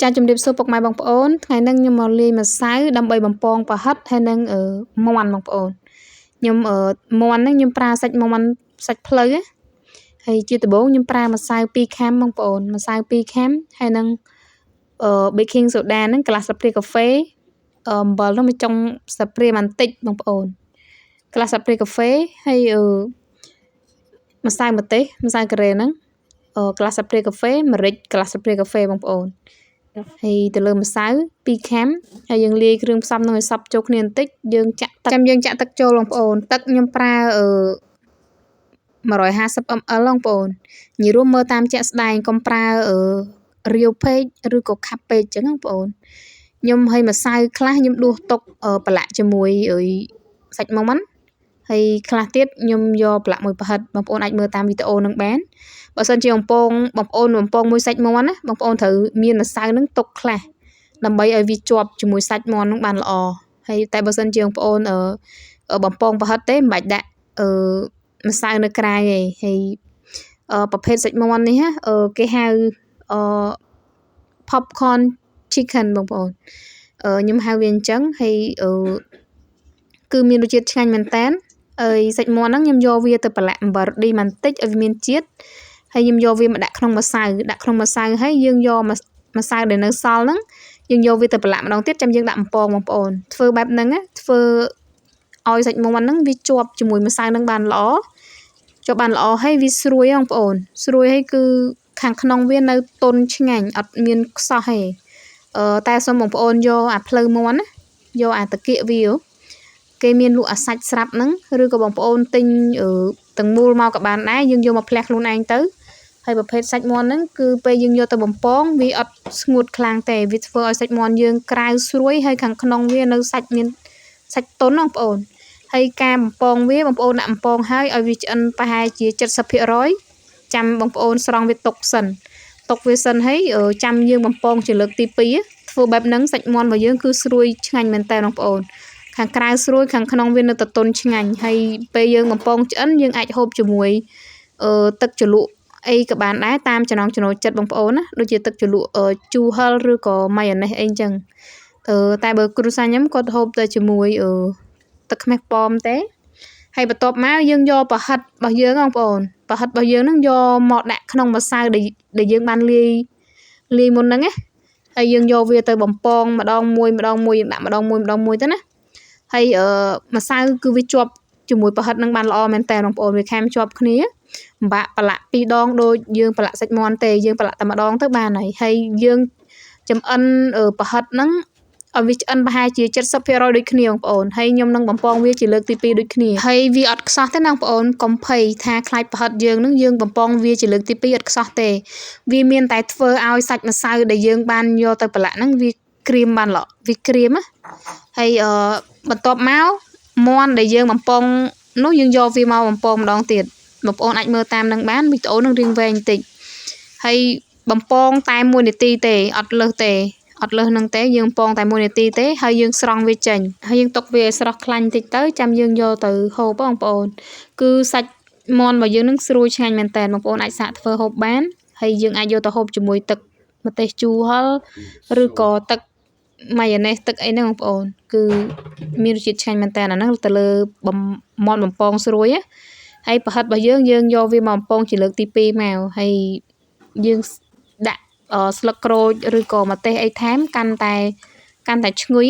ចាជំរាបសួរពុកម៉ែបងប្អូនថ្ងៃនេះខ្ញុំមកលាយម្សៅដើម្បីបំពងប្រហិតហើយនឹងមាន់បងប្អូនខ្ញុំមាន់ហ្នឹងខ្ញុំប្រើសាច់មាន់សាច់ភ្លៅហើយជាដំបូងខ្ញុំប្រើម្សៅ2ខាំបងប្អូនម្សៅ2ខាំហើយនឹង baking soda ហ្នឹងកន្លះស្លាបព្រាកាហ្វេអំបិលនោះមួយចុងស្លាបព្រាបន្តិចបងប្អូនកន្លះស្លាបព្រាកាហ្វេហើយម្សៅម្ទេសម្សៅការ៉េហ្នឹងកន្លះស្លាបព្រាកាហ្វេម្រេចកន្លះស្លាបព្រាកាហ្វេបងប្អូនហើយទៅលើម្សៅ2ខាំហើយយើងលាយគ្រឿងផ្សំនឹងឲ្យសព្វចូលគ្នាបន្តិចយើងចាក់ទឹកចាំយើងចាក់ទឹកចូលបងប្អូនទឹកខ្ញុំប្រើ150 ml បងប្អូននិយាយរួមមើលតាមជាក់ស្ដែងកុំប្រើរាវពេកឬក៏ខាប់ពេកចឹងបងប្អូនខ្ញុំឲ្យម្សៅខ្លះខ្ញុំដួសទុកប្រឡាក់ជាមួយសាច់មាន់ហើយខ្លះទៀតខ្ញុំយកប្រឡាក់មួយប្រហិតបងប្អូនអាចមើលតាមវីដេអូនឹងបានបើសិនជាបំពងបងប្អូនបំពងមួយសាច់មាន់ណាបងប្អូនត្រូវមានម្សៅនឹងទុកខ្លះដើម្បីឲ្យវាជាប់ជាមួយសាច់មាន់នឹងបានល្អហើយតែបើសិនជាបងប្អូនបំពងប្រហិតទេមិនបាច់ដាក់ម្សៅនៅក្រៅទេហើយប្រភេទសាច់មាន់នេះគេហៅ popcorn chicken បងប្អូនខ្ញុំហៅវាអញ្ចឹងហើយគឺមានរសជាតិឆ្ងាញ់មែនតើអើយសាច់មាន់ហ្នឹងខ្ញុំយកវាទៅប្រឡាក់អំបិលឌីបន្តិចឲ្យវាមានជាតិហើយខ្ញុំយកវាមកដាក់ក្នុងម្សៅដាក់ក្នុងម្សៅហើយយើងយកម្សៅដែលនៅសល់ហ្នឹងយើងយកវាទៅប្រឡាក់ម្ដងទៀតចាំយើងដាក់បំពងបងប្អូនធ្វើបែបហ្នឹងធ្វើឲ្យសាច់មាន់ហ្នឹងវាជាប់ជាមួយម្សៅហ្នឹងបានល្អជាប់បានល្អហើយវាស្រួយបងប្អូនស្រួយហើយគឺខាងក្នុងវានៅទន់ឆ្ងាញ់អត់មានខ្សោះទេតែសូមបងប្អូនយកអាភ្លៅមាន់ណាយកអាតាគៀកវាគេមានលក់អាសាច់ស្រាប់ហ្នឹងឬក៏បងប្អូនទិញទាំងមូលមកក៏បានដែរយើងយកមកផ្លះខ្លួនឯងទៅហើយប្រភេទសាច់មាន់ហ្នឹងគឺពេលយើងយកទៅបំពងវាអត់ស្ងួតខ្លាំងទេវាធ្វើឲ្យសាច់មាន់យើងក្រៅស្រួយហើយខាងក្នុងវានៅសាច់មានសាច់ទន់បងប្អូនហើយការបំពងវាបងប្អូនដាក់បំពងហើយឲ្យវាឆ្អិនប្រហែលជា70%ចាំបងប្អូនស្រង់វាទុកសិនទុកវាសិនហើយចាំយើងបំពងជាលើកទី2ធ្វើបែបហ្នឹងសាច់មាន់របស់យើងគឺស្រួយឆ្ងាញ់មែនតើបងប្អូនខាងក្រៅស្រួយខាងក្នុងវានៅតែទន់ឆ្ងាញ់ហើយពេលយើងបំពងឆ្អិនយើងអាចហូបជាមួយទឹកជ្រលក់អីក៏បានដែរតាមចំណង់ចំណូលចិត្តបងប្អូនណាដូចជាទឹកជ្រលក់ជូរហឹរឬក៏ម៉ាយ៉ូណេសអីចឹងតែបើគ្រួសារខ្ញុំគាត់ហូបទៅជាមួយទឹកខ្មេះប៉មទេហើយបន្ទាប់មកយើងយកប្រហិតរបស់យើងបងប្អូនប្រហិតរបស់យើងហ្នឹងយកមកដាក់ក្នុងម្សៅដែលយើងបានលាយលាយមុនហ្នឹងណាហើយយើងយកវាទៅបំពងម្ដងមួយម្ដងមួយយើងដាក់ម្ដងមួយម្ដងមួយទៅណាហើយម្សៅគឺវាជាប់ជាមួយប្រហិតនឹងបានល្អមែនតើបងប្អូនវាខាំជាប់គ្នាពិបាកប្រឡាក់ពីរដងដូចយើងប្រឡាក់សាច់មាន់ទេយើងប្រឡាក់តែម្ដងទៅបានហើយហើយយើងចំអិនប្រហិតហ្នឹងឲ្យវាឆ្អិនប្រហែលជា70%ដូចគ្នាបងប្អូនហើយខ្ញុំនឹងបំពងវាជាលើកទី2ដូចគ្នាហើយវាអត់ខ្សោះទេណាបងប្អូនកុំភ័យថាខ្លាចប្រហិតយើងនឹងយើងបំពងវាជាលើកទី2អត់ខ្សោះទេវាមានតែធ្វើឲ្យសាច់ម្សៅដែលយើងបានយកទៅប្រឡាក់ហ្នឹងវាក្រៀមបានល្អវាក្រៀមណាហើយបន្ទាប់មកមាន់ដែលយើងបំពងនោះយើងយកវាមកបំពងម្ដងទៀតបងប្អូនអាចមើលតាមនឹងបានវីដេអូនឹងរៀងវែងបន្តិចហើយបំពងតែ1នាទីទេអត់លើសទេអត់លើសនឹងទេយើងបំពងតែ1នាទីទេហើយយើងស្រង់វាចេញហើយយើងទុកវាឲ្យស្រស់ខ្លាញ់តិចទៅចាំយើងយកទៅហូបបងប្អូនគឺសាច់មាន់របស់យើងនឹងស្រួយឆ្ងាញ់មែនតើបងប្អូនអាចសាកធ្វើហូបបានហើយយើងអាចយកទៅហូបជាមួយទឹកម្ទេសជូរហឹរឬក៏ទឹកម៉ាយ៉ូណេសទឹកអីហ្នឹងបងប្អូនគឺមានរសជាតិឆ្ងាញ់មែនតើអាហ្នឹងទៅលើមាន់បំពងស្រួយណាហើយប្រហិតរបស់យើងយើងយកវាមកបំពងជាលើកទី2មកហើយយើងដាក់ស្លឹកក្រូចឬក៏ម្ទេសអីថែមកាន់តែឈ្ងុយ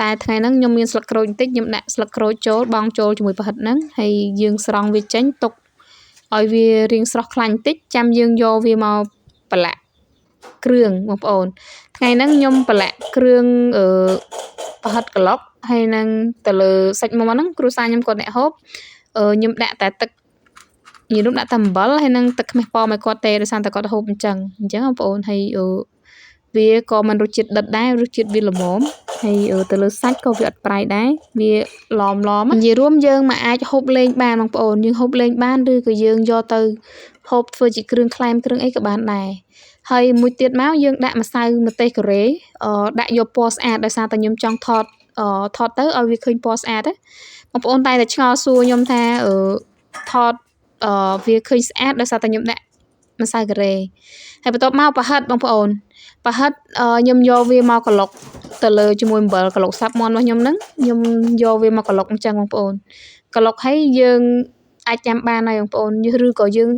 តែថ្ងៃហ្នឹងខ្ញុំមានស្លឹកក្រូចបន្តិចខ្ញុំដាក់ស្លឹកក្រូចចូលបងចូលជាមួយប្រហិតហ្នឹងហើយយើងស្រង់វាចេញទុកឲ្យវារៀងស្រស់ខ្លាញ់បន្តិចចាំយើងយកវាមកប្រឡាក់គ្រឿងបងប្អូនថ្ងៃហ្នឹងខ្ញុំប្រឡាក់គ្រឿងប្រហិតក្លុកហើយនឹងទៅលើសាច់មាន់ហ្នឹងគ្រួសារខ្ញុំគាត់អ្នកហូបខ្ញុំដាក់តែទឹកនិយាយរួមដាក់តែអំបិលហើយនឹងទឹកខ្មេះប៉មឲ្យគាត់ទេដោយសារតែគាត់ហូបអញ្ចឹងបងប្អូនហើយវាក៏មិនរសជាតិដិតដែររសជាតិវាល្មមហើយទៅលើសាច់ក៏វាអត់ប្រៃដែរវាឡមឡមនិយាយរួមយើងមកអាចហូបលេងបានបងប្អូនយើងហូបលេងបានឬក៏យើងយកទៅហូបធ្វើជាគ្រឿងក្លែមគ្រឿងអីក៏បានដែរហើយមួយទៀតមកយើងដាក់ម្សៅម្ទេសកូរ៉េដាក់យកពណ៌ស្អាតដោយសារតែខ្ញុំចង់ថតទៅឲ្យវាឃើញពណ៌ស្អាតណាបងប្អូនតែឆ្ងល់សួរខ្ញុំថាថតវាឃើញស្អាតដោយសារតែខ្ញុំដាក់ ម្សៅការ៉េហើយបន្ទាប់មកប្រហិតបងប្អូនប្រហិតខ្ញុំយកវាមកក្លុកទៅលើជាមួយអំបិលក្លុកសាប់មាន់របស់ខ្ញុំហ្នឹងខ្ញុំយកវាមកក្លុកអញ្ចឹងបងប្អូនក្លុកហើយយើងអាចញ៉ាំបានហើយបងប្អូនឬក៏យើង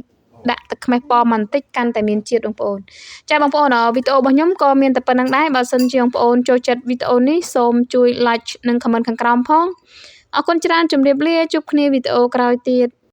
ដាក់ទឹកខ្មេះប៉បន្តិចកាន់តែមានជាតិបងប្អូនចាបងប្អូនវីដេអូរបស់ខ្ញុំក៏មានតែប៉ុណ្្នឹងដែរបើសិនជាបងប្អូនចូលចិត្តវីដេអូនេះសូមជួយ like និង comment ខាងក្រោមផងអរគុណច្រើនជម្រាបលាជួបគ្នាវីដេអូក្រោយទៀត។